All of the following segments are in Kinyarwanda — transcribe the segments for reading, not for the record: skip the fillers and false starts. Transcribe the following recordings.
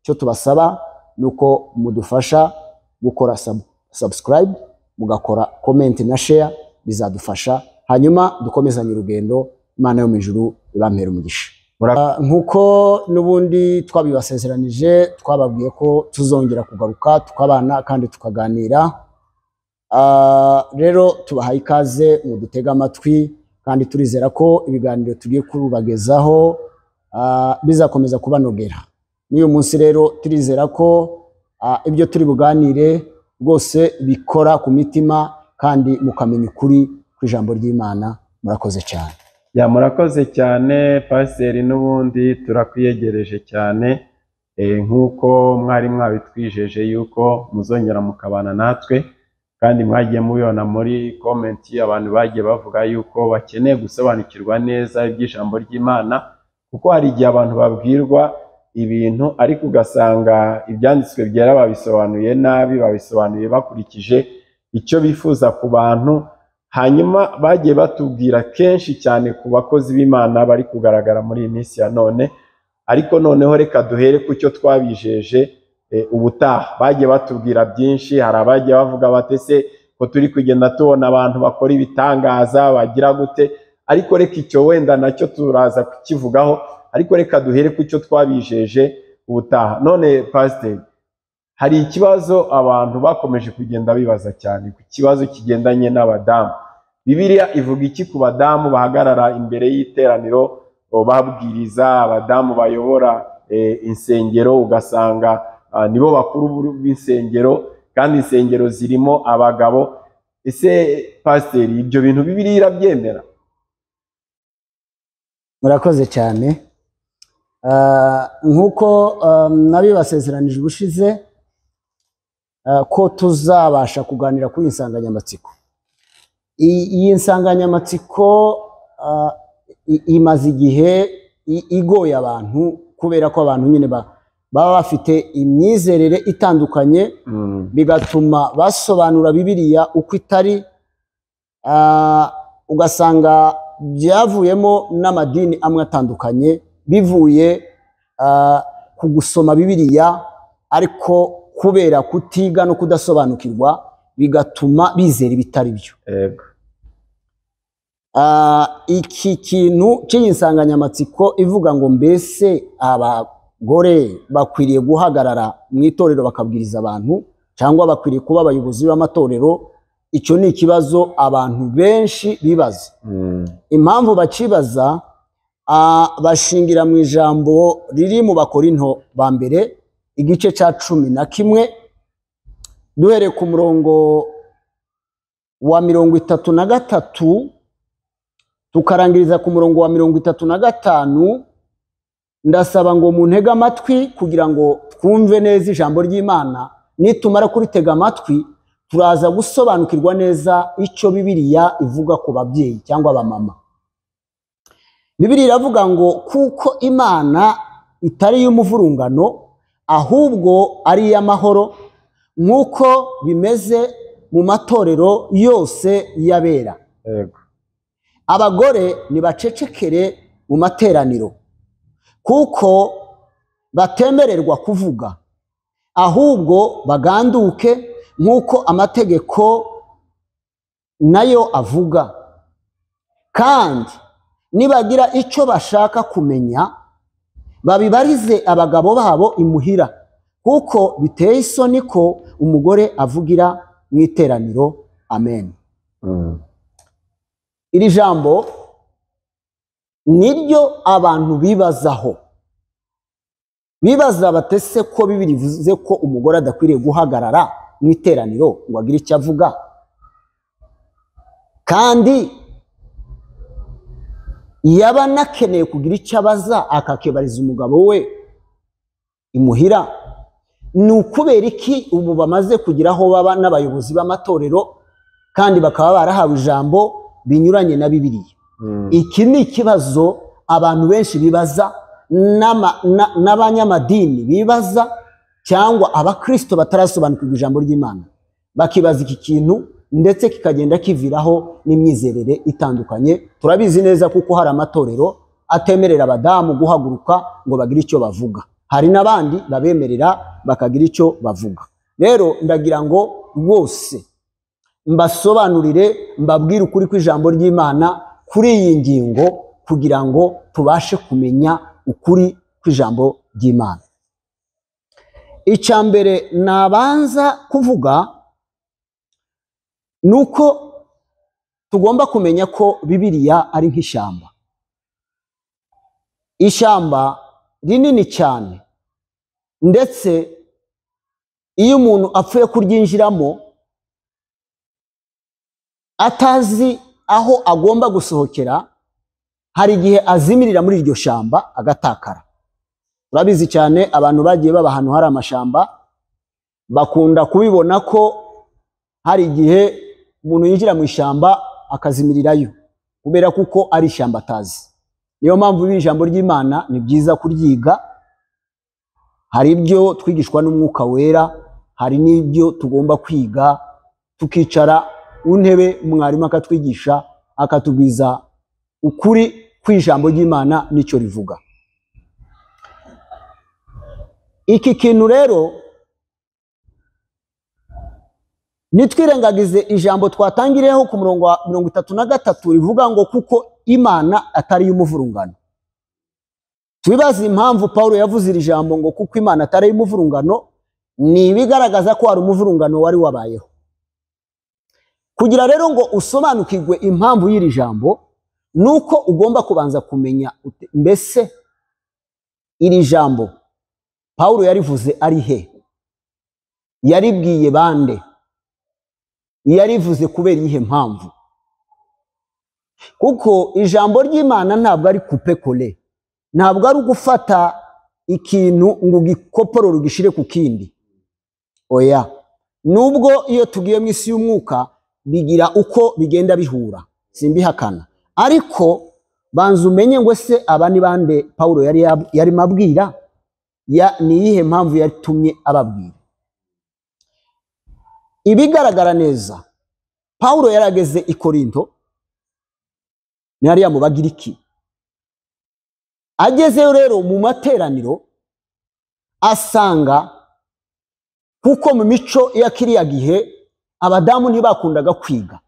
Icyo tubasaba ni uko mudufasha gukora subscribe, mugakora comment na share, bizadufasha, hanyuma dukomezanye urugendo. Imana yo mu ijuru ibampera umugisha. Nk'uko n'ubundi twabibasezeranije, twababwiye ko tuzongera kugaruka tukabana kandi tukaganira. Rero tubahaye ikaze mu dutega amatwi, kandi turizera ko ibiganiro tugiye kubagezaho bizakomeza kubanogera. N'uyu munsi rero turizera ko ibyo turi buganire rwose bikora ku mitima kandi mukamenya ukuri kw'ijambo ry'Imana. Murakoze cyane. Ya, murakoze cyane pasiteri, n'ubundi turakwiyegereje cyane, nk'uko mwari mwabitwijeje yuko muzongera mukabana natwe, kandi mwagiye mubibona muri comment, abantu bagiye bavuga yuko bakeneye gusobanukirwa neza iby'ijambo ry'Imana, kuko hari igihe abantu babwirwa ibintu ariko ugasanga ibyanditswe byera babisobanuye nabi, babisobanuye bakurikije icyo bifuza ku bantu. Hanyuma bagiye batubwira kenshi cyane ku bakozi b'Imana bari kugaragara muri iyi minsi ya none, ariko noneho reka duhere ku cyo twabijeje ubutaha. Bagiye batubwira byinshi, hari abagiye bavuga batese ko turi kugenda tubona abantu bakora ibitangaza bagira gute, ariko reka icyo wenda nacyo turaza kukivugaho, ariko reka duhere ku cyo twabijeje ubutaha. None pasiteri, hari ikibazo abantu bakomeje kugenda bibaza cyane ku kibazo kigendanye n'abadamu. Bibiliya ivuga iki ku badamu bahagarara imbere y'iteraniro babwiriza, abadamu bayobora insengero, ugasanga nibo bakuru b'insengero kandi insengero zirimo abagabo? Ese pasiteri, ibyo bintu Bibiliya irabyemera? Murakoze cyane. Nk'uko nabibasezeranije ubushize ko tuzabasha kuganira kuri iyi nsanganyamatsiko. Iyi nsanganyamatsiko imaze igihe igoye abantu, kubera ko abantu nyine baba bafite imyizerere itandukanye, bigatuma basobanura Bibiliya uko itari, ugasanga byavuyemo n'amadini amwe atandukanye bivuye ku gusoma Bibiliya, ariko kubera kutiga no kudasobanukirwa bigatuma bizera ibitari byo. Iki kintu cy'iyi nsanganyamatsiko ivuga ngo mbese abagore bakwiriye guhagarara mu itorero bakabwiriza abantu, cyangwa bakwiriye kuba abayobozi b'amatorero, icyo ni ikibazo abantu benshi bibaza. Impamvu bakibaza, bashingira mu ijambo riri mu Bakorinto ba mbere igice cya 11, duhereye ku murongo wa 33 tukarangiriza ku murongo wa 35. Ndasaba ngo muntege amatwi kugira ngo twumve neza ijambo ry'Imana. Nitumara kuritega amatwi turaza gusobanukirwa neza icyo Bibiliya ivuga ku babyeyi cyangwa abamama. Bibiliya iravuga ngo kuko Imana itari y'umuvurungano ahubwo ari iy'amahoro, nk'uko bimeze mu matorero yose y'abera. Abagore nibacecekere mu materaniro, kuko batemererwa kuvuga, ahubwo baganduke nk'uko amategeko nayo avuga. Kandi nibagira icyo bashaka kumenya babibarize abagabo babo imuhira, kuko biteye isoni ko umugore avugira mu iteraniro. Amen. Iri jambo niryo abantu bibazaho, bibaza batese ko Bibiliya ivuze ko umugore adakwiriye guhagarara mu iteraniro ngo agire icyo avuga, kandi yaba anakeneye kugira icyo abaza akakebariza umugabo we imuhira. Ni ukubera iki ubu bamaze kugira aho baba n'abayobozi b'amatorero kandi bakaba barahawe ijambo binyuranye na Bibiliya? Iki ni ikibazo abantu benshi bibaza, n'abanyamadini bibaza, cyangwa abakristo batarasobanukirwa ijambo ry'Imana bakibaza iki kintu, ndetse kikagenda kiviraho n'imyizerere itandukanye. Turabizi neza kuko hari amatorero atemerera abadamu guhaguruka ngo bagire icyo bavuga. Hari n'abandi babemerera bakagira icyo bavuga. Rero ndagira ngo rwose mbasobanurire, mbabwire ukuri kw'ijambo ry'Imana kuri iyi ngingo, kugira ngo tubashe kumenya ukuri kw'ijambo ry'Imana. Icya mbere nabanza kuvuga nuko tugomba kumenya ko Bibiliya ari nk'ishyamba. Ishyamba rinini cyane, ndetse iyo umuntu apfuye kuryinjiramo atazi aho agomba gusohokera, hari igihe azimirira muri iryo shyamba agatakara. Urabizi cyane, abantu bagiye baba ahantu hari amashamba bakunda kubibona ko hari igihe umuntu yinjira mu ishyamba akazimirirayo, kubera kuko ari ishyamba atazi. Niyo mpamvu ijambo ry'Imana ni byiza kuryiga. Hari ibyo twigishwa n'Umwuka Wera, hari n'ibyo tugomba kwiga tukicara ku ntebe mwarimu akatwigisha, akatubwiza ukuri kw'ijambo ry'Imana n'icyo rivuga. Iki kintu rero nitwirengagize ijambo twatangireho ku murongo wa 33 rivuga ngo kuko Imana atari y'umuvurungano. Twibaze impamvu Paulo yavuze iri jambo ngo kuko Imana atari y'umuvurungano, ni ibigaragaza ko hari umuvurungano wari wabayeho. Kugira rero ngo usobanukirwe impamvu y'iri jambo, nuko ugomba kubanza kumenya mbese iri jambo Paulo yarivuze ari he, yaribwiye bande, yarivuze kubera iyihe mpamvu. Kuko ijambo ry'Imana ntabwo ari coupe coller, ntabwo ari ugufata ikintu ngo ugikoporore ugishire ku kindi. Oya, nubwo iyo tugiye mu isi y'umwuka bigira uko bigenda bihura, simbihakana, ariko banza umenye ngo se aba ni bande Paulo yari mabwira, ni iyihe mpamvu yatumye ababwira. Ibigaragara neza, Paulo yarageze i Korinto, ni hariya mu Bagiriki. Agezeyo rero mu materaniro asanga, kuko mu mico ya kiriya gihe abadamu ntibakundaga kwiga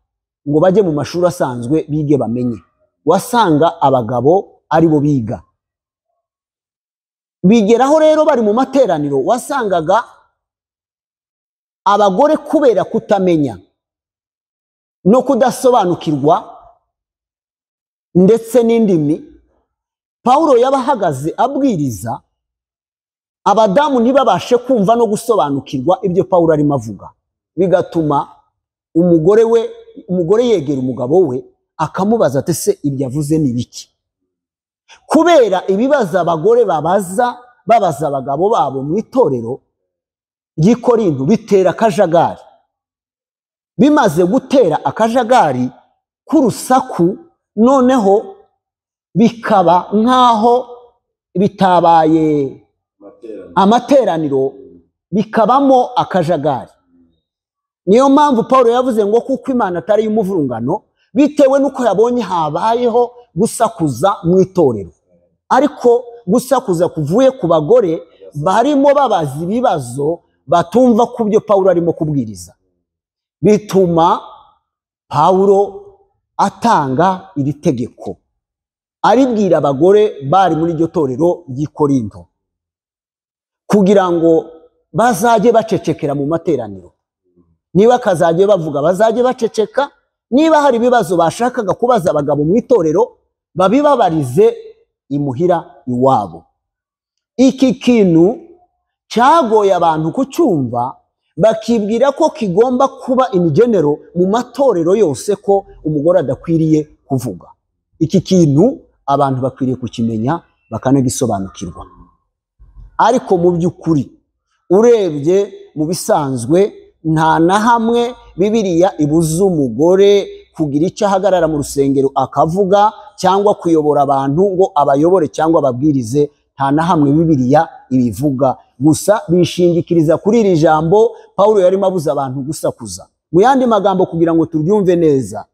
ngo bajye mu mashuri asanzwe bige bamenye, wasanga abagabo aribo biga. Bigeraho rero bari mu materaniro, wasangaga abagore kubera kutamenya no kudasobanukirwa ndetse n'indimi, Paulo yabahagaze abwiriza, abadamu ntibabashe kumva no gusobanukirwa ibyo Paulo arimo avuga. Bigatuma umugore yegera umugabo we akamubaza ati se ibyo avuze ni biki? Kubera ibibazo abagore babaza abagabo babo mu itorero ry'i Korinto bitera akajagari. Bimaze gutera akajagari k'urusaku, noneho bikaba nkaho bitabaye amateraniro, bikabamo akajagari. Niyo mpamvu Paulo yavuze ngo kuko Imana atari y'umuvurungano, bitewe nuko yabonye habayeho gusakuza mu itorero, ariko gusakuza kuvuye ku bagore barimo babaza ibibazo batumva ku byo Paulo arimo kubwiriza, bituma Paulo atanga iri tegeko aribwira abagore bari muri iryo torero ry'i Korinto, kugira ngo bazajye bacecekera mu materaniro. Niba kazajye bavuga bazajye baceceka, niba hari ibibazo bashakaga kubaza abagabo mu itorero babibabarize imuhira iwabo. Iki kintu cyagoye abantu kucyumva, bakibwira ko kigomba kuba in general mu matorero yose ko umugore adakwiriye kuvuga. Iki kintu abantu bakwiriye kukimenya bakanagisobanukirwa. Ariko mu by'ukuri urebye mu bisanzwe nta na hamwe Bibiliya ibuza umugore kugira icyo ahagarara mu rusengero akavuga, cyangwa kuyobora abantu ngo abayobore cyangwa ababwirize. Nta na hamwe Bibiliya ibivuga. Gusa bishingikiriza kuri iri jambo Paulo yarimo abuza abantu gusakuza. Mu yandi magambo, kugira ngo turyumve neza,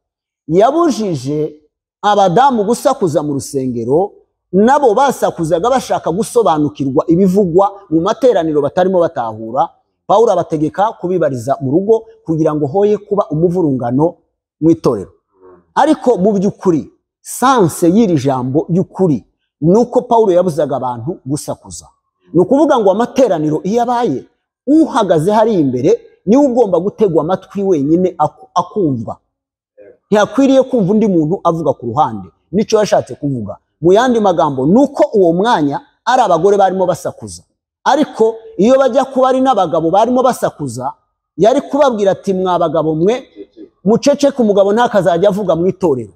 yabujije abadamu gusakuza mu rusengero nabo basakuzaga bashaka gusobanukirwa ibivugwa mu materaniro batarimo batahura. Pawulo abategeka kubibariza mu rugo kugira ngo hoye kuba umuvurungano mu itorero. Ariko mu by'ukuri sanse y'iri jambo y'ukuri nuko Pawulo yabuzaga abantu gusakuza. Ni ukuvuga ngo amateraniro iyo abaye, uhagaze hari imbere niwe ugomba gutegwa amatwi wenyine akumva. Ntiyakwiriye kumva undi muntu avuga ku ruhande. Nicyo yashatse kuvuga. Mu yandi magambo nuko uwo mwanya ari abagore barimo basakuza, ariko iyo bajya kuba ari n'abagabo barimo basakuza, yari kubabwira ati mwa bagabo mwe muceceke, umugabo ntakazajya avuga mu itorero.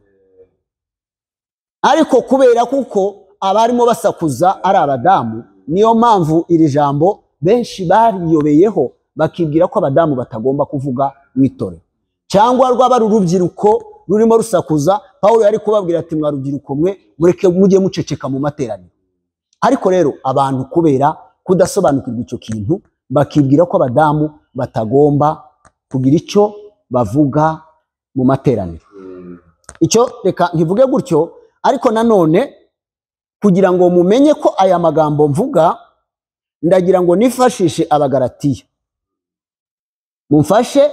Ariko kubera kuko abarimo basakuza ari abadamu, niyo mpamvu iri jambo benshi bariyobeyeho bakibwira ko abadamu batagomba kuvuga mu itorero. Cyangwa rwaba ari urubyiruko rurimo rusakuza, Pawulo yari kubabwira ati mwa rubyiruko mwe mureke mujye muceceka mu materaniro. Ariko rero abantu kubera kudasobanukirwa icyo kintu bakibwira ko abadamu batagomba kugira icyo bavuga mu materaniro. Icyo reka nkivuge gutyo, ariko nanone kugira ngo mumenye ko aya magambo mvuga, ndagira ngo nifashishe Abagalatiya. Mumfashe,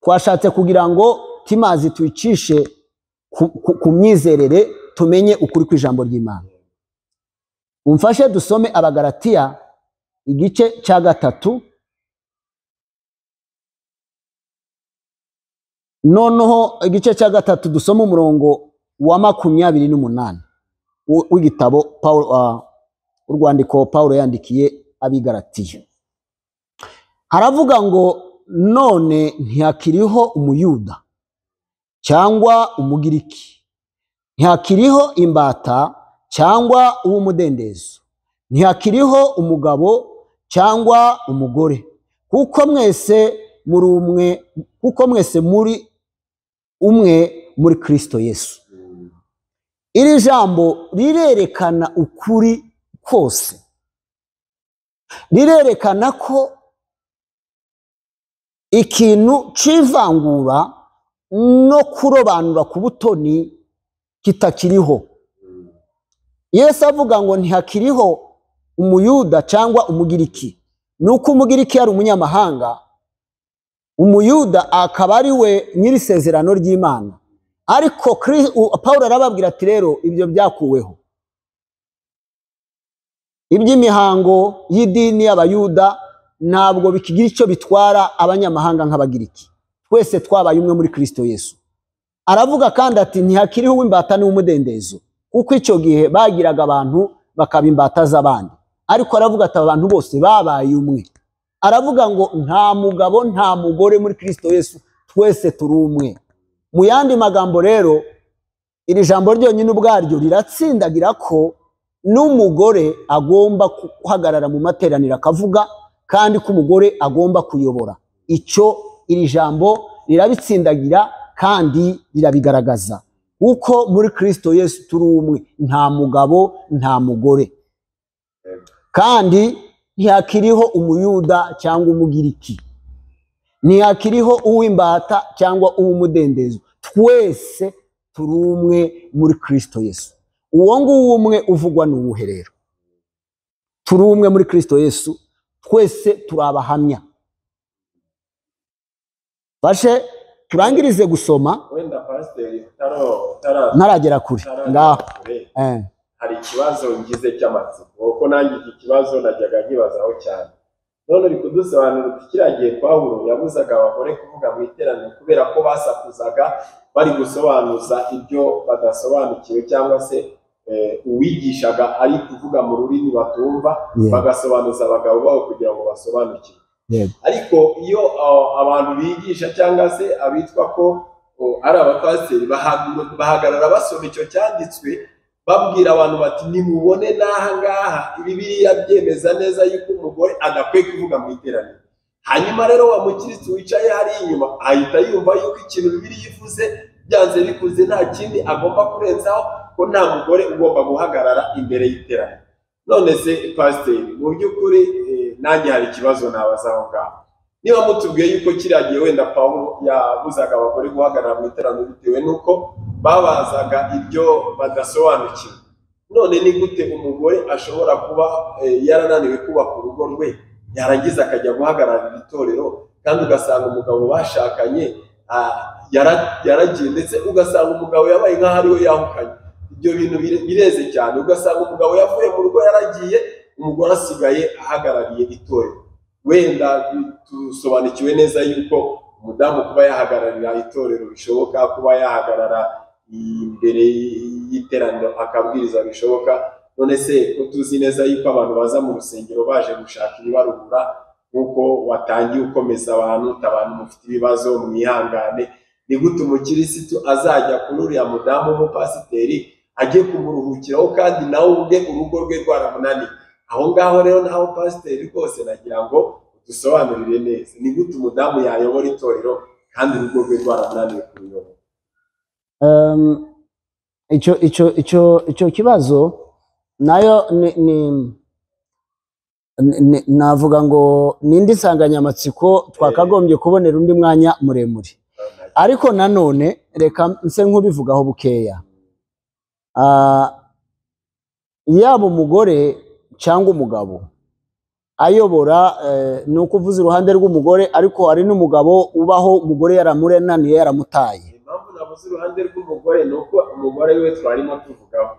twashatse kugira ngo timazi tuyicishe ku myizerere tumenye ukuri kw'ijambo ry'Imana. Mumfashe dusome Abagalatiya igice cya 3, noneho igice cya 3 dusome umurongo wa 28 w'igitabo Paulo, urwandiko Paulo yandikiye Abigalatiya. Haravuga ngo none ntihakiriho Umuyuda cyangwa Umugiriki, ntihakiriho imbata cyangwa uw'umudendezo, ntihakiriho umugabo cyangwa umugore, kuko mwese muri umwe, kuko mwese muri umwe muri Kristo Yesu. Iri jambo rirerekana ukuri kose, rirerekana ko ikintu c'ivangura no kurobanura ku butoni kitakiriho. Yesu avuga ngo ntihakiriho Umuyuda cyangwa Umugiriki. Nuko Umugiriki yari umunyamahanga, Umuyuda akaba ari we nyiri sezerano ry'Imana. Ariko Paulo arababwira ati rero ibyo byakuweho. Iby'imihango y'idini y'Abayuda ntabwo bikigira icyo bitwara abanyamahanga nk'Abagiriki. Twese twabaye umwe muri Kristo Yesu. Aravuga kandi ati ntihakiriho uw'imbata n'uw'umudendezo, kuko icyo gihe bagiraga abantu bakaba imbata z'abandi. Ariko aravuga ati abantu bose babaye umwe. Aravuga ngo nta mugabo nta mugore muri Kristo Yesu, twese turi umwe. Mu yandi magambo rero iri jambo ryonyine ubwaryo riratsindagira ko n'umugore agomba guhagarara mu materaniro akavuga, kandi ko umugore agomba kuyobora. Icyo iri jambo rirabitsindagira kandi rirabigaragaza, kuko muri Kristo Yesu turi umwe, nta mugabo nta mugore, kandi ntihakiriho Umuyuda cyangwa Umugiriki, ntihakiriho uw'imbata cyangwa uw'umudendezo, twese turi umwe muri Kristo Yesu. Uwo nguwo umwe uvugwa ni uwuhe rero? Turi umwe muri Kristo Yesu, twese turabahamya. Fashe turangirize gusoma. Wenda pasiteri ntaragera kure ngaho hari ikibazo ngize cy'amatsiko, kuko nanjye iki kibazo najyaga nkibazaho cyane. None uri kudusobanurira uti kiriya gihe Pawulo yabuzaga abagore kuvuga mu iteraniro kubera ko basakuzaga bari gusobanuza ibyo badasobanukiwe, cyangwa se uwigishaga ari kuvuga mu rurimi batumva, bagasobanuza abagabo babo kugira ngo basobanukirwe. Ariko iyo abantu bigisha cyangwa se abitwa ko ari abapasiteri bahagarara basoma icyo cyanditswe, babwira abantu bati nimubone n'aha ngaha Bibiliya byemeza neza yuko umugore adakwiye kuvuga mu iteraniro. Hanyuma rero wa mukristo wicaye hari inyuma ahita yumva yuko ikintu Bibiliya ivuze byanze bikuze nta kindi agomba kurenzaho, ko nta mugore ugomba guhagarara imbere y'iteraniro. None se pasiteri, mu by'ukuri nanjye hari ikibazo nabaza aho ngaho. Niba mutubwiye yuko kiriya gihe wenda Pawulo yabuzaga abagore guhagarara mu iteraniro bitewe n'uko babazaga ibyo badasobanukiwe, None ni gute umugore ashobora kuba yarananiwe kubaka urugo rwe, yarangiza akajya guhagararira itorero, kandi ugasanga umugabo bashakanye yaragiye, ndetse ugasanga umugabo yabaye nk'aho ariwe yahukanye. Ibyo bintu bireze cyane, ugasanga umugabo yavuye mu rugo yaragiye, umugore asigaye ahagarariye itorero. Wenda dusobanukiwe neza yuko umudamu kuba yahagararira itorero bishoboka, kuba yahagarara imbere y'iteraniro akabwiriza bishoboka. None se ko tuzi neza yuko abantu baza mu rusengero baje gushaka ibibaruhura, nk'uko watangiye ukomeza abantu, abantu mufite ibibazo mwihangane, ni gute umukirisitu azajya kuri uriya mudamu w'umupasiteri ajye kumuruhukiraho kandi nawe ubwe urugo rwe rwaramunaniye? Aho ngaho rero naho pasiteri rwose nagira ngo dusobanurire neza, ni gute umudamu yayobora itorero kandi urugo rwe rwaramunaniye kuruyobora? Icyo kibazo nayo ni navuga ngo nindi nsanganyamatsiko twakagombye kubonera undi mwanya muremure, ariko nanone reka nse nk'ubivugaho bukeya. Yaba umugore cyangwa umugabo ayobora, ni ukuvuza uruhande rw'umugore, ariko hari n'umugabo ubaho umugore yaramurenaniye yaramutaye. Impamvu navuze uruhande rw'umugore ni uko umugore we twarimo tuvugaho,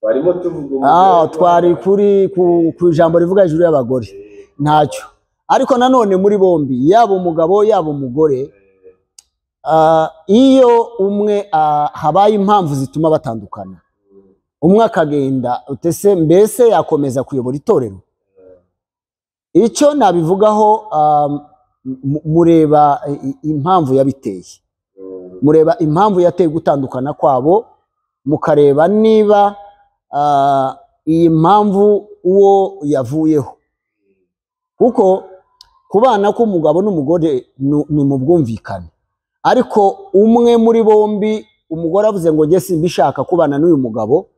twarimo tuvuga twari kuri ku ijambo rivuga hejuru y'abagore ntacyo, ariko nanone muri bombi yaba umugabo yaba umugore, iyo umwe habaye impamvu zituma batandukana, umwe akagenda utese mbese yakomeza kuyobora itorero. Icyo nabivugaho, mureba impamvu yabiteye, mureba impamvu yateye gutandukana kwabo, mukareba niba iyi mpamvu uwo yavuyeho, kuko kubana k'umugabo n'umugore ni mu bwumvikane, ariko umwe muri bombi umugore avuze ngo njye simbishaka kubana n'uyu mugabo,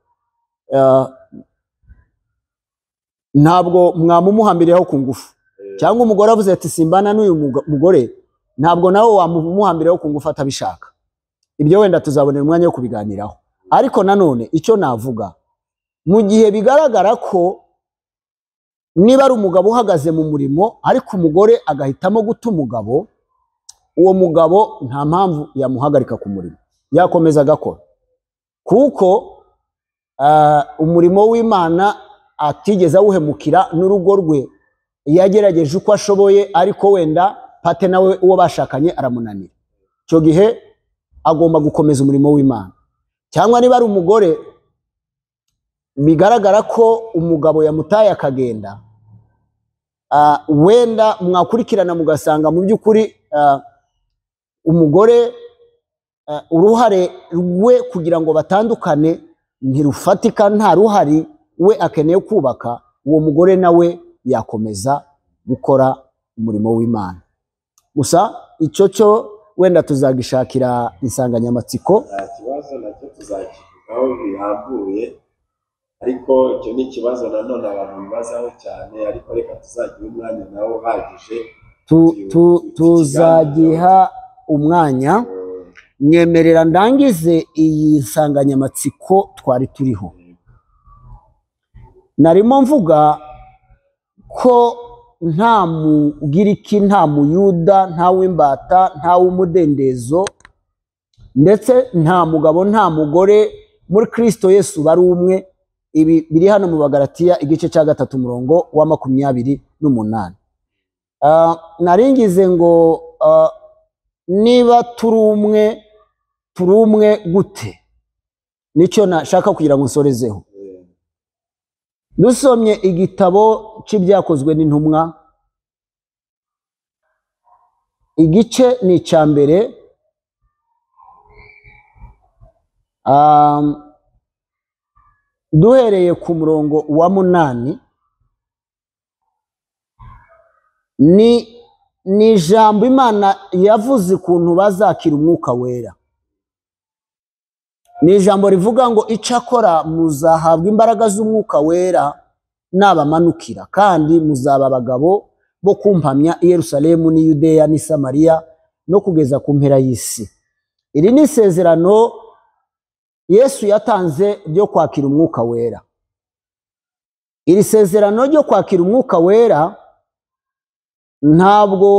ntabwo mwamumuhambiriyeho ku ngufu, cyangwa umugore avuze ati simbana n'uyu mugore, ntabwo nawe wamumuhambiriyeho ku ngufu atabishaka. Ibyo wenda tuzabonera umwanya wo kubiganiraho. Ariko nanone icyo navuga, mu gihe bigaragara ko niba ari umugabo uhagaze mu murimo ariko umugore agahitamo guta umugabo, uwo mugabo nta mpamvu yamuhagarika ku murimo, yakomeza agakora, kuko umurimo w'Imana atigeze awuhemukira n'urugo rwe, yagerageje uko ashoboye, ariko wenda pate nawe uwo bashakanye aramunanira. Icyo gihe agomba gukomeza umurimo w'Imana. Cyangwa niba ari umugore bigaragara ko umugabo yamutaye akagenda, wenda mwakurikirana mugasanga mu by'ukuri umugore uruhare rwe kugira ngo batandukane ntirufatika, nta ruhari we akeneye kubaka, uwo mugore nawe yakomeza gukora umurimo w'Imana. Gusa icyo cyo wenda tuzagishakira insanganyamatsiko. Nta kibazo nacyo tuzakivugaho birambuye, ariko icyo ni ikibazo nanone abantu bibazaho cyane, ariko reka tuzagira umwanya nawo uhagije. Tuzagiha umwanya. Nyemerera ndangize iyi nsanganyamatsiko twari turiho. Narimo mvuga ko nta Mugiriki, nta Muyuda, nta w'imbata, nta w'umudendezo, ndetse nta mugabo nta mugore, muri Kristo Yesu bari umwe. Ibi biri hano mu Bagalatiya igice cya 3 umurongo wa 28. Naringize ngo niba turi umwe, turi umwe gute? Nicyo nashaka kugira ngo nsorezeho. Dusomye igitabo cy'ibyakozwe n'intumwa, igice ni icya mbere, duhereye ku murongo wa 8, ni ijambo Imana yavuze ukuntu bazakira umwuka wera. Ni ijambo rivuga ngo icyakora muzahabwa imbaraga z'umwuka wera nabamanukira, kandi muzaba abagabo bo kumpamya i Yerusalemu n'i Yudeya n'i Samariya no kugeza ku mpera y'isi. Iri ni isezerano Yesu yatanze ryo kwakira umwuka wera. Iri sezerano ryo kwakira umwuka wera ntabwo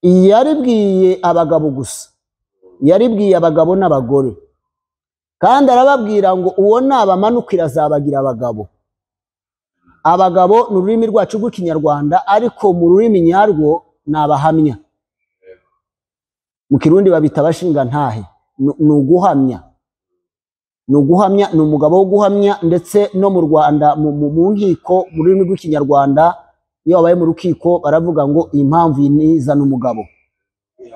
yaribwiye abagabo gusa, yaribwiye abagabo n'abagore, kandi arababwira ngo uwo nabamanukira azabagira abagabo. Abagabo ni ururimi rwacu rw'ikinyarwanda, ariko mu rurimi nyarwo ni abahamya. Mu kirundi babita abashinga ntahe. Ni uguhamya, ni uguhamya, ni umugabo wo guhamya. Ndetse no mu Rwanda mu nkiko, mu rurimi rw'ikinyarwanda, iyo wabaye mu rukiko baravuga ngo iyi mpamvu izana umugabo.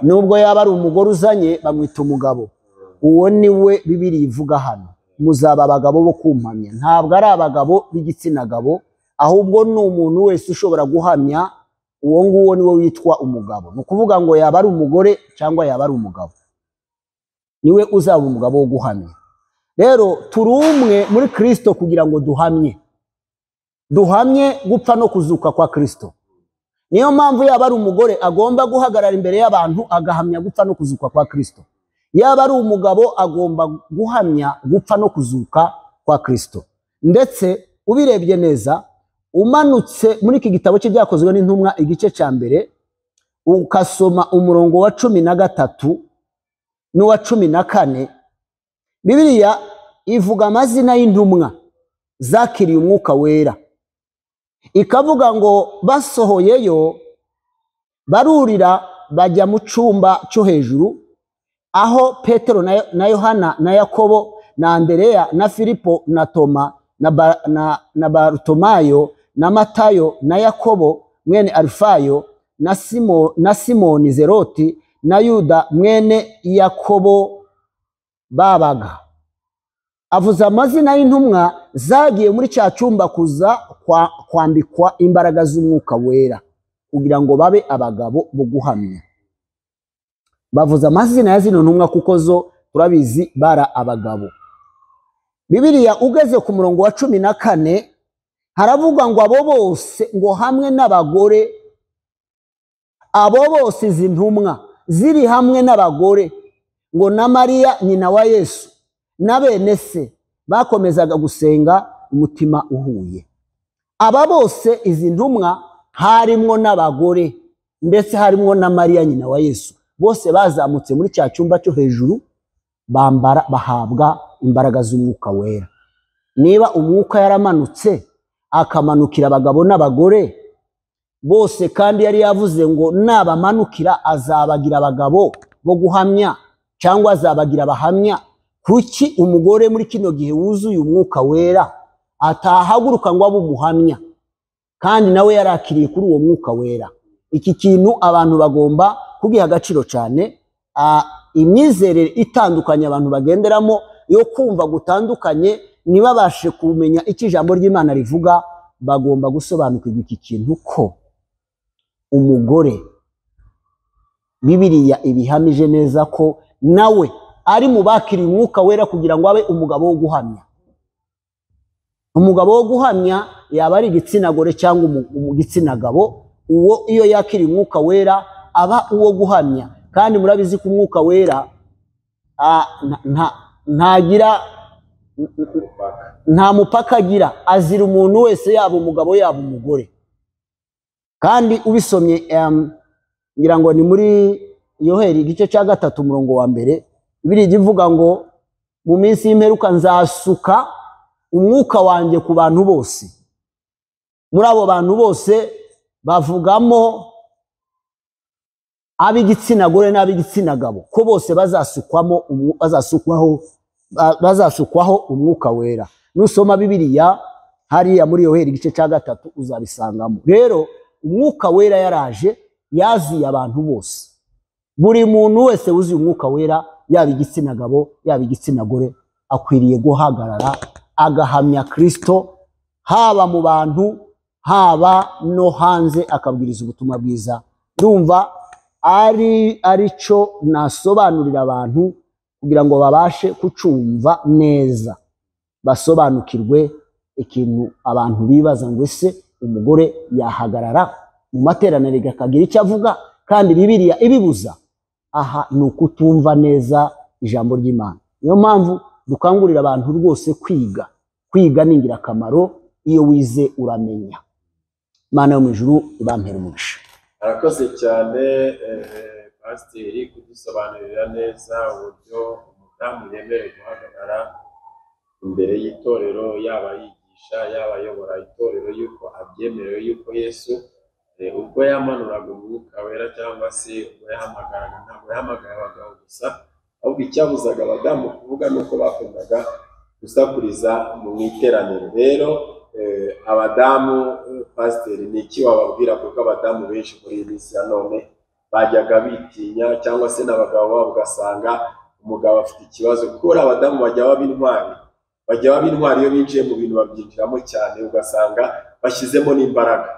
Nubwo yaba ari umugore uzanye bamwita umugabo. Uwo ni we Bibiliya ivuga hano, muzaba abagabo bo kumpamya. Ntabwo ari abagabo b'igitsina gabo, ahubwo ni umuntu wese ushobora guhamya, uwo nguwo niwe witwa umugabo. Ni ukuvuga ngo yaba ari umugore cyangwa yaba ari umugabo, niwe uzaba umugabo wo guhamya. Rero turi umwe muri Kristo kugira ngo duhamye, duhamye gupfa no kuzuka kwa Kristo. Niyo mpamvu yaba ari umugore agomba guhagarara imbere y'abantu agahamya gupfa no kuzuka kwa Kristo, yaba ari umugabo agomba guhamya gupfa no kuzuka kwa Kristo. Ndetse ubirebye neza, umanutse muri iki gitabo cy'ibyakozwe n'intumwa igice cya mbere, ukasoma umurongo wa 13 n'uwa 14, Bibiliya ivuga amazina y'intumwa zakiriye umwuka wera, ikavuga ngo basohoyeyo barurira bajya mu cyumba cyo hejuru, aho Petero na Yohana na Yakobo na Andereya na Filipo na Toma na Bartomayo na Matayo na Yakobo mwene Alfayo na Simoni Zeroti na Yuda mwene Yakobo babaga. Avuze amazina y'intumwa zagiye muri cya cyumba kuza kwambikwa imbaraga z'umwuka wera kugira ngo babe abagabo bo guhamya. Bavuze amazina ya zino ntumwa kuko zo turabizi bara abagabo. Bibiliya ugeze ku murongo wa 14 haravuga ngo abo bose ngo hamwe n'abagore, abo bose izi ntumwa ziri hamwe n'abagore ngo na Mariya nyina wa Yesu na bene se bakomezaga gusenga umutima uhuye. Aba bose izi ntumwa harimwo n'abagore, ndetse harimwo na Mariya nyina wa Yesu, bose bazamutse muri cya cyumba cyo hejuru bambara, bahabwa imbaraga z'umwuka wera. Niba umwuka yaramanutse akamanukira abagabo n'abagore bose, kandi yari yavuze ngo nabamanukira azabagira abagabo bo guhamya cyangwa azabagira abahamya, kuki umugore muri kino gihe wuzuye umwuka wera atahaguruka ngo abe umuhamya, kandi nawe yarakiriye kuri uwo mwuka wera? Iki kintu abantu bagomba kugiha agaciro cyane. Imyizerere itandukanye abantu bagenderamo yo kumva gutandukanye, ntibabashe kumenya icyo ijambo ry'Imana rivuga. Bagomba gusobanukirwa iki kintu ko umugore Bibiliya ibihamije neza ko nawe ari mu bakiriye umwuka wera kugira ngo abe umugabo wo guhamya. Umugabo wo guhamya yaba ari igitsina gore cyangwa igitsina gabo, uwo iyo yakiriye umwuka wera aba uwo guhamya. Kandi murabizi ko umwuka wera ntagira nta mupaka agira, azira umuntu wese, yaba umugabo yaba umugore. Kandi ubisomye ngira ngo ni muri Yoheli igice cya 3 umurongo wa 1, Bibiliya ivuga ngo mu minsi y'imperuka nzasuka umwuka wanjye ku bantu bose. Muri abo bantu bose bavugamo ab'igitsina gore n'ab'igitsina gabo, ko bose bazasukwaho umwuka wera. Nusoma Bibiliya hariya muri Yoheli igice cya 3 uzabisangamo. Rero umwuka wera yaraje, yaziye abantu bose. Buri muntu wese wuzuye umwuka wera, yaba igitsina gabo yaba igitsina gore, akwiriye guhagarara agahamya Kristo, haba mu bantu haba no hanze, akabwiriza ubutumwa bwiza. Ndumva ari cyo nasobanurira abantu kugira ngo babashe kucumva neza, basobanukirwe ikintu abantu bibaza ngo ese umugore yahagarara mu materaniro akagira icyo avuga kandi Bibiliya ibibuza. Aha ni ukutumva neza ijambo ry'Imana. Niyo mpamvu dukangurira abantu rwose kwiga. Kwiga ni ingirakamaro, iyo wize uramenya. Imana yo mu ijuru ibampere umugisha. Arakoze cyane pasiteri kudusobanurira neza uburyo umudamu yemerewe guhagarara imbere y'itorero, yaba yigisha, yaba ayobora itorero, yuko abyemerewe, yuko Yesu ubwo yamanuraga umwuka wera cyangwa se ubwo yahamagaraga, ntabwo yahamagaye abagabo gusa, ahubwo icyabuzaga abadamu kuvuga ni uko bakundaga gusakuriza mu iteraniro. Rero abadamu, pasiteri, ni iki wababwira? Kuko abadamu benshi muri iyi minsi ya none bajyaga bitinya, cyangwa se n'abagabo babo ugasanga umugabo afite ikibazo, kuko abadamu bajya baba intwari, bajya baba intwari iyo binjiye mu bintu babyinjiramo cyane, ugasanga bashyizemo n'imbaraga.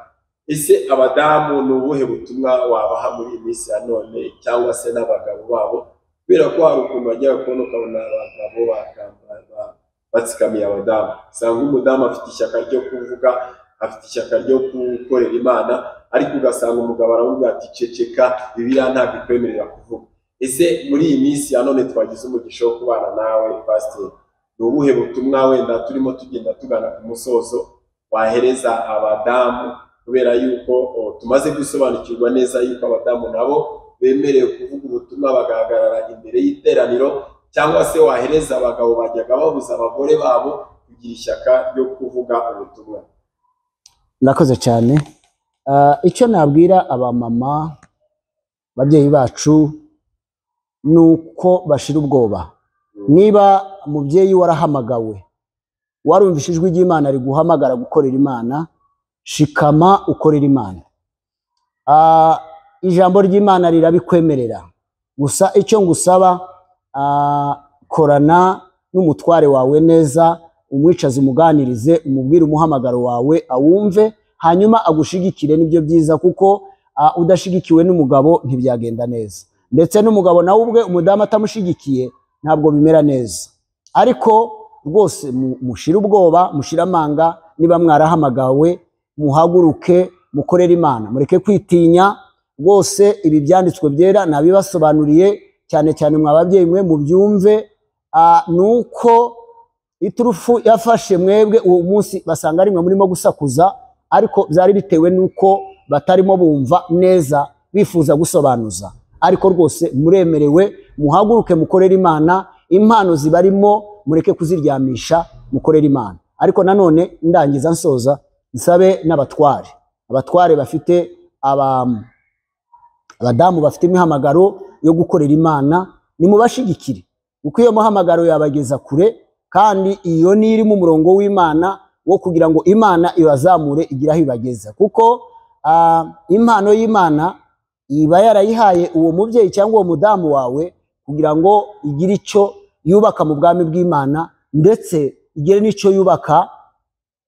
Ese abadamu ni ubuhe butumwa wabaha muri iyi minsi ya none, cyangwa se n'abagabo babo? Kubera ko hari ukuntu bajya kubona ukabona abagabo batsikamiye abadamu, usanga umudamu afite ishyaka ryo kuvuga, afite ishyaka ryo gukorera Imana, ariko ugasanga umugabo aramubwira ati ceceka, Bibiliya ntabwo ikwemerera kuvuga. Ese muri iyi minsi ya none twagize umugisha wo kubana nawe pasiteri, ni ubuhe butumwa wenda turimo tugenda tugana ku musozo wahereza abadamu, kubera yuko tumaze gusobanukirwa neza yuko abadamu nabo bemerewe kuvuga ubutumwa bagahagarara imbere y'iteraniro, cyangwa se wahereza abagabo bajyaga babuza abagore babo kugira ishyaka ryo kuvuga ubutumwa? Murakoze cyane. Icyo nabwira abamama, ababyeyi bacu, ni uko bashira ubwoba. Niba umubyeyi warahamagawe, warumvise ijwi ry'Imana riguhamagara gukorera Imana, shikama ukorera Imana. Ijambo ry'Imana rirabikwemerera. Gusa icyo ngusaba, korana n'umutware wawe neza, umwicaze, umuganirize, umubwire umuhamagaro wawe awumve, hanyuma agushigikire. Nibyo byiza, kuko udashigikiwe n'umugabo ntibyagenda neza. Ndetse n'umugabo nawe ubwe umudamu atamushigikiye ntabwo bimera neza. Ariko rwose mushire ubwoba, mushire amanga, niba mwarahamagawe muhaguruke mukorere Imana, mureke kwitinya. Rwose ibi byanditswe byera nabibasobanuriye, cyane cyane mwa babyeyi mwe mubyumve. Nuko iturufu yafashe mwebwe uwo munsi basanga ari mwe murimo gusakuza, ariko byari bitewe nuko batarimo bumva neza, bifuza gusobanuza. Ariko rwose muremerewe, muhaguruke mukorere Imana, impano zibarimo mureke kuziryamisha, mukorere Imana. Ariko nanone ndangiza nsoza, nsabe n'abatware, abatware bafite abadamu bafite imihamagaro yo gukorera Imana, nimubashigikire, kuko iyo muhamagaro yabageza kure, kandi iyo ni iri mu murongo w'Imana wo kugira ngo Imana ibazamure igire aho ibageza. Kuko impano y'Imana iba yarayihaye uwo mubyeyi cyangwa uwo mudamu wawe kugira ngo igire icyo yubaka mu bwami bw'Imana, ndetse igire n'icyo yubaka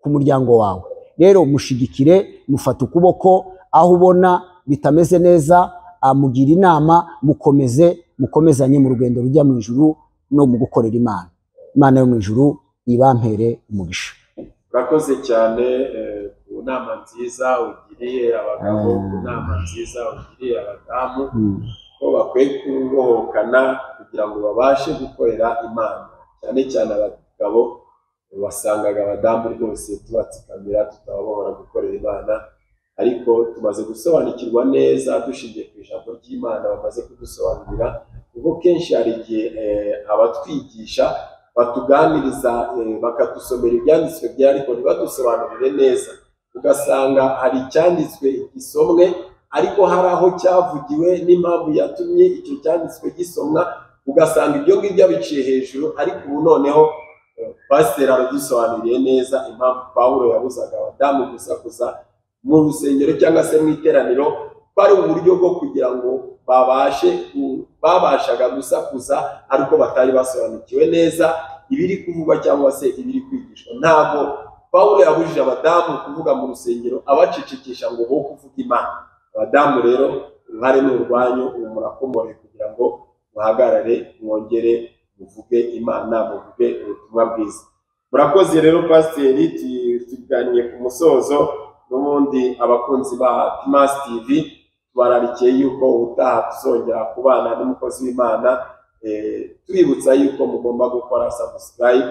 ku muryango wawe. Rero mushigikire, mufate ukuboko aho ubona bitameze neza, amugira inama, mukomeze, mukomezanye mu rugendo rujya mu ijuru no mu gukorera Imana. Imana yo mu ijuru ibampere umugisha. Urakoze cyane ku nama nziza ugiriye abagabo, ku nama nziza ugiriye abadamu, ko bakwiye kubohokana kugira ngo babashe gukorera Imana. Cyane cyane abagabo wasangaga abadamu rwose tubatsikamira, tutababohora gukorera Imana, ariko tumaze gusobanukirwa neza dushingiye ku ijambo ry'Imana bamaze kudusobanurira, kuko kenshi hari igihe abatwigisha batuganiriza, bakadusomera ibyanditswe byera, ariko ntibadusobanurire neza. Ugasanga hari icyanditswe gisomwe, ariko hari aho cyavugiwe n'impamvu yatumye icyo cyanditswe gisomwa, ugasanga ibyo ngibyo biciye hejuru. Ariko ubu noneho pasiteri aradusobanuriye neza impamvu Pawulo yabuzaga abadamu gusakuza mu rusengero cyangwa se mu iteraniro, ko ari uburyo bwo kugira ngo babashaga gusakuza ariko batari basobanukiwe neza ibiri kuvugwa cyangwa se ibiri kwigishwa. Ntabwo Pawulo yabujije abadamu kuvuga mu rusengero abacecekesha ngo bo kuvuga Imana. Abadamu rero uruhare ni urwanyu, ubu murakomore kugira ngo muhagarare, mwongere muvuge Imana, muvuge ubutumwa bwiza. Murakoze rero pasiteri, tuganiye ku musozo. N'ubundi abakunzi ba Timazi TV tubararikiye yuko ubutaha tuzongera kubana n'umukozi w'Imana. Tubibutsa yuko mugomba gukora subscribe,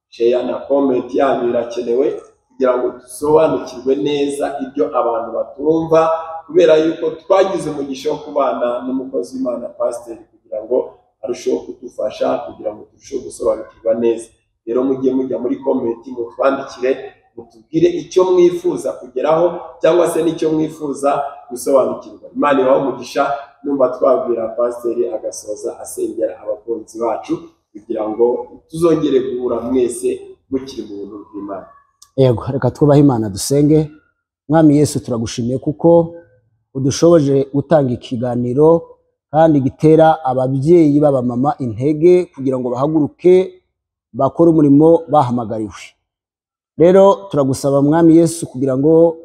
share na comment yanyu irakenewe kugira ngo dusobanukirwe neza ibyo abantu batumva, kubera yuko twagize umugisha wo kubana n'umukozi w'Imana pasiteri kugira ngo arusheho kudufasha kugira ngo turusheho gusobanukirwa neza. Rero mujye mujya muri comment mutwandikire, mutubwire icyo mwifuza kugeraho cyangwa se n'icyo mwifuza gusobanukirwa. Imana ibahe umugisha. Numva twabwira pasiteri agasoza asengera abakunzi bacu kugira ngo tuzongere guhura mwese mukiri mu buntu bw'Imana. Yego, reka twubahe Imana dusenge. Mwami Yesu, turagushimiye kuko udushoboje gutanga ikiganiro kandi gitera ababyeyi b'abamama intege kugira ngo bahaguruke bakore umurimo bahamagariwe. Rero turagusaba Mwami Yesu kugira ngo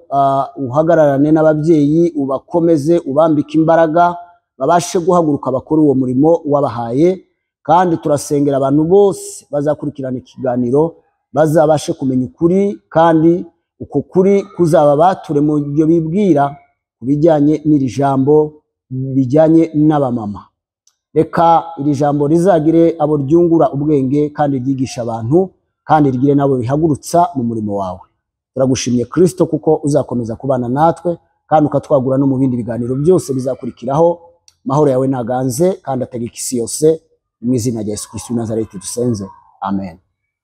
uhagararane n'ababyeyi, ubakomeze, ubambike imbaraga, babashe guhaguruka bakore uwo murimo wabahaye. Kandi turasengera abantu bose bazakurikirana ikiganiro bazabashe kumenya ukuri, kandi uko kuri kuzaba bature mu byo bibwira ku bijyanye n'iri jambo bijyanye n'abamama. Reka iri jambo rizagire abo ryungura ubwenge kandi ryigisha abantu, kandi rigire nabo bihagurutsa mu murimo wawe. Turagushimye Kristo kuko uzakomeza kubana natwe kandi ukatwagura no mu bindi biganiro byose bizakurikiraho. Mahoro yawe naganze kandi ategeka isi yose, mu izina rya Yesu Kristo w'i Nazareti dusenze, amen.